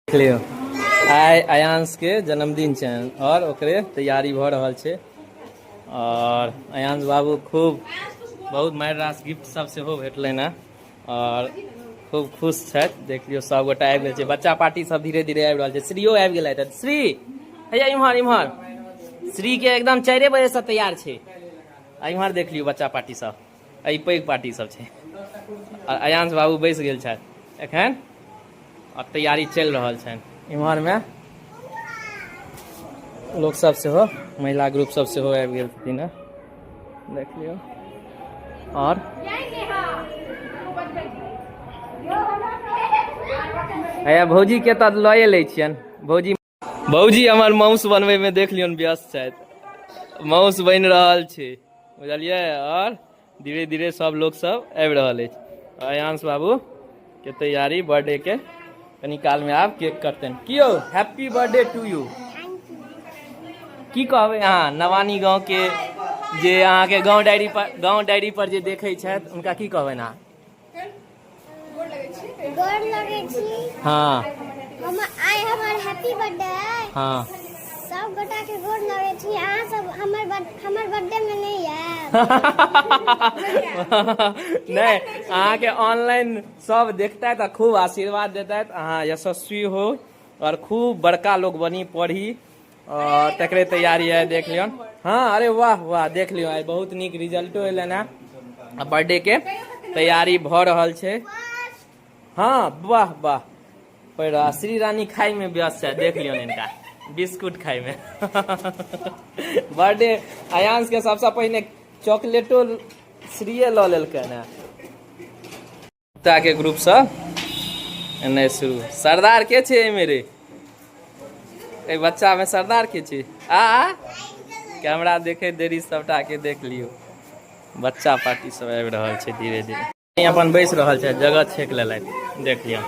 लियौ, आइ आयांश के जन्मदिन छनि और ओकरे तैयारी भऽ रहल छै। और आयांश बाबू खूब बहुत मारि रास गिफ्ट सब सेहो भेटलनि हेँ और खूब खुश छथि। देख लियौ, सब गोटा आबि गेल छै। बच्चा पार्टी सब धीरे धीरे आबि रहल छै। श्रीयो आबि गेलथि। श्री, हैया इम्हर इम्हर। श्री के एकदम 4 बजे से तैयार छै। आ इम्हर देख लियौ, बच्चा पार्टी सब, एहि पैघ पार्टी सब छै। आ आयांश बाबू बैस गेल छथि एखन आ तैयारी चलि रहल छनि। इम्हरमे लोक सब सेहो, महिला ग्रुप सब सेहो आबि गेल छथिन हँ, देख लियौ। और हैया भौजी के तऽ लए लै छियनि। भौजी, भौजी हमर माउस बनबै में देख लियौन व्यस्त छथि। माउस बनि रहल छै, बुझलियै? और धीरे धीरे सब लोक सब आबि रहल अछि। आयांश बाबू के तैयारी बर्थडे के, कनी काल में आब केक कटतनि। की यौ, हैप्पी बर्थडे टू यू। की कहबै अहाँ नवानी गाँव के जे अहाँके गाँव डायरी पर जे देखै छथि, हुनका की कहबै अहाँ? गोर लगै छी। हम आइ हमर हैप्पी बर्थडे है। सब गोटा के गोर लगै छी। अहाँ सब हमर बर्थडे में नहीं आयब? नहि, अहाँके ऑनलाइन सब देखतै तऽ खूब आशीर्वाद देतै। अहाँ यशस्वी हो और खूब बड़का लोग बनी, पढ़ी और तकरे तैयारी है, देख लियौन। हाँ, अरे वाह वाह! देख लियौ, आइ बहुत नीक रिजल्टो एलनि हेँ आ बर्थडे के तैयारी भऽ रहल छै। हाँ, वाह वाह! पर श्री रानी खाइ में व्यस्त छै, देख लियौन इनका बिस्कुट खाइ में। बर्थडे आयांश के सबसँ पहिने चॉकलेटो श्रीये लऽ लेलकै ने। के ग्रुप सब एने शुरू। सरदार के छै एहिमे रे? एहि बच्चा में सरदार के छै? आ आ कैमरा देखे देरी सबटा के देख लियौ। बच्चा पार्टी सब आबि रहल छै धीरे धीरे। अपन बैस रहल छै, जगह छेक लेलथि। देख लियौ,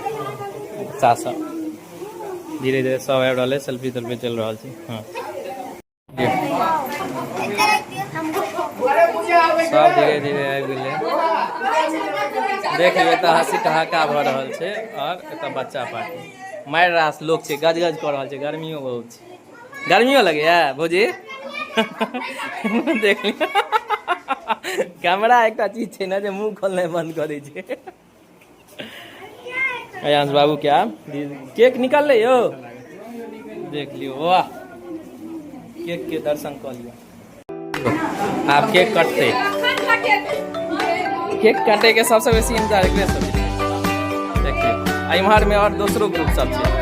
बच्चा सब धीरे धीरे सब आबि रहल है। सेल्फी तेल्फी चलि रहल छै। हँ, सब धीरे धीरे आबि गेलै। देख लियौ, एतऽ हँसी ठहाका भऽ रहल छै और एतऽ बच्चा पार्टी मारि रास लोक छै, गजगज कऽ रहल छै। गर्मियो बहुत छै। गर्मियो लगैया भौजी? देख लियौ, कैमरा एकटा चीज छै ने जे मुंह खोलनाइ बंद कऽ दै छै। अयांश बाबू के आब केक निकललै यौ। देख लियौ, वाह! केक के दर्शन कऽ लियौ। आब केक कटतै। केक काटे के सबसे बेसी इंतजार एकरे सब छै। देखियौ, आ इम्हर में और दोसरो ग्रुप सब छै।